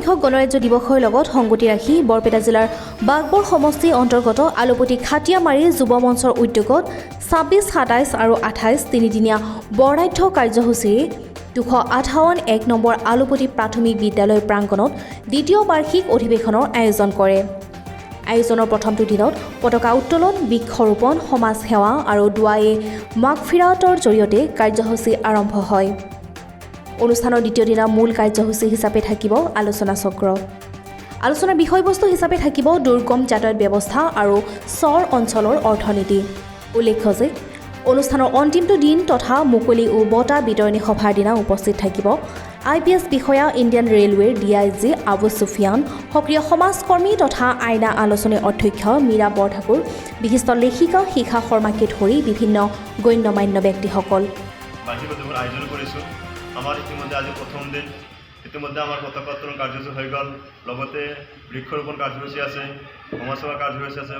সংখ্যক গণৰাজ্য দিৱসৰ লগত সংগতি ৰাখি বৰপেটা জিলাৰ বাঘবৰ সমষ্টিৰ অন্তৰ্গত আলোপতি খাটিয়ামাৰী যুৱ মঞ্চৰ উদ্যোগত 26, 27 আৰু 28 তিনিদিনীয়া বৰ্ণাঢ্য কাৰ্যসূচীৰে 258 এক নম্বৰ আলোপতি প্ৰাথমিক বিদ্যালয় প্ৰাংগণত দ্বিতীয় বাৰ্ষিক অধিৱেশনৰ আয়োজন কৰে। আয়োজনৰ প্ৰথমটো দিনত পতাকা উত্তোলন, বৃক্ষৰোপণ, সমাজ সেৱা আৰু দোৱায়ে মাগফিৰাতৰ জৰিয়তে কাৰ্যসূচী আৰম্ভ হয়। অনুষ্ঠানৰ দ্বিতীয় দিনা মূল কাৰ্যসূচী হিচাপে থাকিব আলোচনা চক্ৰ। আলোচনাৰ বিষয়বস্তু হিচাপে থাকিব দুৰ্গম যাতায়াত ব্যৱস্থা আৰু চৰ অঞ্চলৰ অৰ্থনীতি। উল্লেখ্য যে অনুষ্ঠানৰ অন্তিমটো দিন তথা মুকলি ও বঁটা বিতৰণী সভাৰ দিনা উপস্থিত থাকিব আই পি এছ বিষয়া, ইণ্ডিয়ান ৰেলৱেৰ D I G Abu Sufian, সক্ৰিয় সমাজকৰ্মী তথা আইনা আলোচনীৰ অধ্যক্ষ মীৰা বৰঠাকুৰ, বিশিষ্ট লেখিকা শিখা শৰ্মাকে ধৰি বিভিন্ন গণ্য মান্য ব্যক্তিসকল। বাৰ্ষিক অধিৱেশন আয়োজন কৰিছোঁ। আমাৰ ইতিমধ্যে আজি প্ৰথম দিন। ইতিমধ্যে আমাৰ পতাকা উত্তোলন কাৰ্যসূচী হৈ গ'ল। লগতে বৃক্ষৰোপণ কাৰ্যসূচী আছে, সমাজসেৱা কাৰ্যসূচী আছে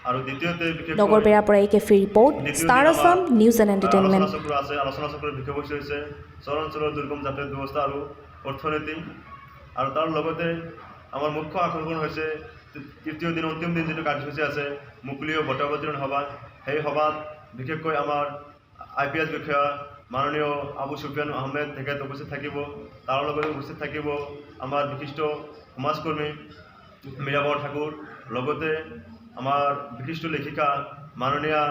আৰু দ্বিতীয়তে বিশেষকৈ নগৰবেৰাৰ পৰা এ কেফি ৰিপৰ্ট, দ্বিতীয় ষ্টাৰ দিন আছাম আমাৰ নিউজ এণ্ড এণ্টাৰটেইনমেণ্ট। আলোচনা চক্ৰ আছে। আলোচনা চক্ৰৰ বিষয়বস্তু হৈছে চৰ অঞ্চলৰ দুৰ্গম যাতায়াত ব্যৱস্থা আৰু অৰ্থনীতি। আৰু তাৰ লগতে আমাৰ মুখ্য আকৰ্ষণ হৈছে তৃতীয় দিন, অন্তিম দিন যিটো কাৰ্যসূচী আছে, মুকলি ও বঁটা বিতৰণ সভা। সেই সভাত বিশেষকৈ আমাৰ আই পি এছ বিষয়া মাননীয় আবু সুফিয়ান আহমেদ তেখেত উপস্থিত থাকিব। তাৰ লগতে উপস্থিত থাকিব আমাৰ বিশিষ্ট সমাজকৰ্মী মীৰাবৰ ঠাকুৰ, লগতে আমাৰ বিশিষ্ট লেখিকা মাননীয়া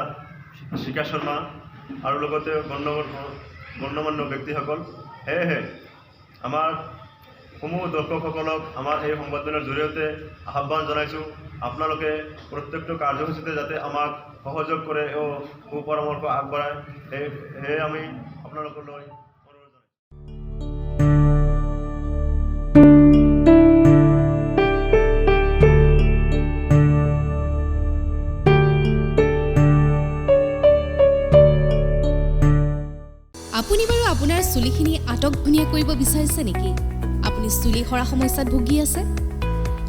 শিখা শৰ্মা আৰু লগতে গণ্যমান্য ব্যক্তিসকল। সেয়েহে আমাৰ সমূহ দৰ্শকসকলক আমাৰ এই সংবাদমেলৰ জৰিয়তে আহ্বান জনাইছোঁ, আপোনালোকে প্ৰত্যেকটো কাৰ্যসূচীতে যাতে আমাক সহযোগ কৰে ও সুপৰামৰ্শ আগবঢ়ায়, সেয়ে আমি আপোনালোকলৈ অনুৰোধ জনাইছোঁ। আপুনি বাৰু আপোনাৰ চুলিখিনি আটক ধুনীয়া কৰিব বিচাৰিছে নেকি? আপুনি চুলি সৰা সমস্যাত ভুগি আছে?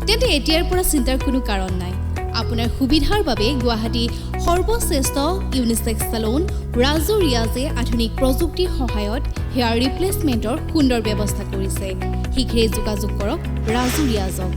তেন্তে এতিয়াৰ পৰা চিন্তাৰ কোনো কাৰণ নাই। আপোনাৰ সুবিধাৰ বাবে গুৱাহাটী সৰ্বশ্ৰেষ্ঠ ইউনিছেক্স চেলুন ৰাজু ৰিয়াজে আধুনিক প্ৰযুক্তিৰ সহায়ত হেয়াৰ ৰিপ্লেচমেণ্টৰ সুন্দৰ ব্যৱস্থা কৰিছে। শীঘ্ৰেই যোগাযোগ কৰক ৰাজু ৰিয়াজক।